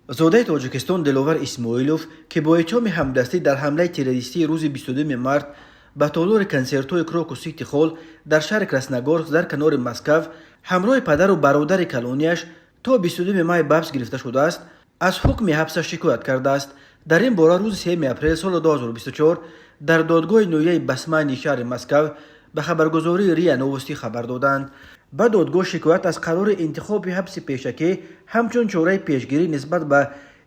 Зодаи Тоҷикистон Диловар Исмоилов, ки бо иттиҳоми ҳамдастӣ дар ҳамлаи террористии рӯзи 22 март ба толори консертҳои Крокус Сити Холл дар шаҳри Красногорск дар канори Москав ҳамроҳи падару бародари калонияш то 22 май ба ҳабс гирифта шудааст, аз ҳукми ҳабсаш шикоят кардааст. Дар ин бора рӯзи 3 апрел соли 2024 дар додгоҳи ноҳияи Басмани шаҳри Москав ба хабаргузории РИА Новости хабар доданд. Ба додгоҳ шикоят аз қарори интихоби ҳабси пешакӣ ҳамчун чораи пешгирӣ нисбат ба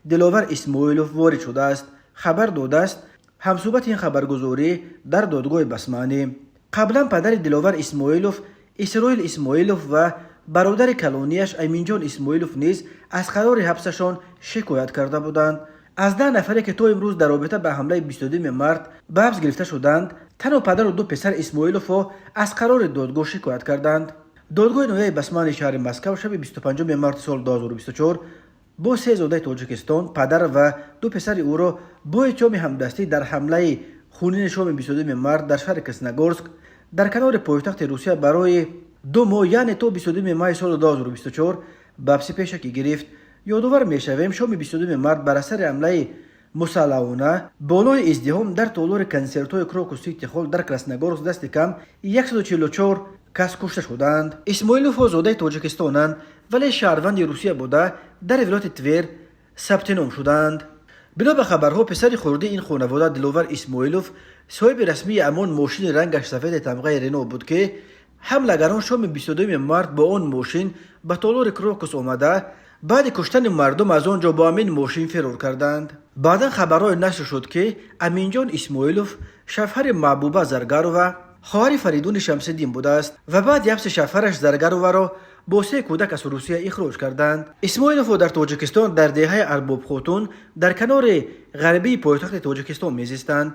Диловар Исмоилов ворид шудааст, хабар додааст ҳамсӯҳбати ин хабаргузорӣ дар додгоҳи Басманӣ. Қаблан падари Диловар Исмоилов, Исроил Исмоилов, ва бародари калонияш Аминҷон Исмоилов низ аз қарори ҳабсашон шикоят карда буданд. Аз 10 нафаре, ки то имрӯз дар робита ба ҳамлаи 22 март ба ҳабс гирифта шуданд, танҳо падару ду писар Исмоиловҳо аз қарори додгоҳ шикоят карданд. Додгоҳи ноҳияи Басмани шаҳри Москав шаби 25 марти соли 2024 бо се зодаи Тоҷикистон, падар ва ду писари ӯро бо иттиҳоми ҳамдастӣ дар ҳамлаи хунини шоми 22 март дар шаҳри Красногорск дар канори пойтахти Русия барои 2 моҳ, яъне то 22 майи соли 2024 ба ҳабси пешакӣ гирифт. Ёдовар мешавем, шоми 22 март бар асари ҳамлаи мусаллаҳона болои издиҳом дар толори консертҳои Крокус Сити Холл дар Красногорск дасти кам 144 кас кушта шуданд. Исмоиловҳо зодаи Тоҷикистонанд, вале шаҳрванди Русия буда, дар вилояти Твер сабти ном шуданд. Бино ба хабарҳо, писари хурдии ин хонавода, Диловар Исмоилов, соҳиби расмии ҳамон мошини рангаш сафеди тамғаи Рено буд, ки ҳамлагарон шоми 22 март бо он мошин ба толори Крокус омада, баъди куштани мардум аз он ҷо бо ҳамин мошин фирор карданд. Баъдан хабарҳое нашр шуд, ки Аминҷон Исмоилов шавҳари Маҳбуба Заргарова, хоҳари Фаридуни Шамсиддин будааст ва баъди ҳабси шавҳараш Заргароваро бо се кӯдак аз Русия ихроҷ карданд. Исмоиловҳо дар Тоҷикистон дар деҳаи Арбобхотун дар канори ғарбии пойтахти Тоҷикистон мезистанд.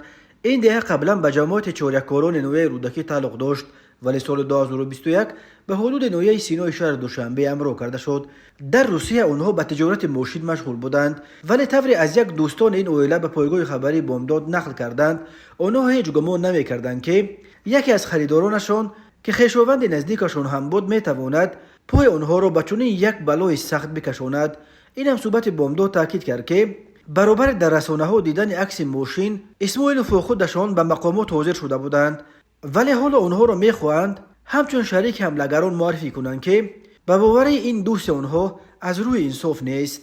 Ин деҳа қаблан ба ҷамоати Чоряккорони ноҳияи Рӯдакӣ тааллуқ дошт, вале соли 2021 ба ҳудуди ноҳияи Синои шаҳри Душанбе ҳамроҳ карда шуд. Дар Русия онҳо ба тиҷорати мошин машғул буданд, вале тавре аз як дӯстони ин оила ба пойгоҳи хабарии Бомдод нақл карданд, онҳо ҳеҷ гумон намекарданд, ки яке аз харидоронашон, ки хешованди наздикашон ҳам буд, метавонад пои онҳоро ба чунин як балои сахт бикашонад. Ин ҳамсӯҳбати Бомдод таъкид кард, ки баробари дар расонаҳо дидани акси мошин, Исмоиловҳо худашон ба мақомот ҳозир шуда буданд, вале ҳоло онҳоро мехоҳанд ҳамчун шарики ҳамлагарон муаррифӣ кунанд, ки ба боварии ин дӯсти онҳо аз рӯи инсоф нест.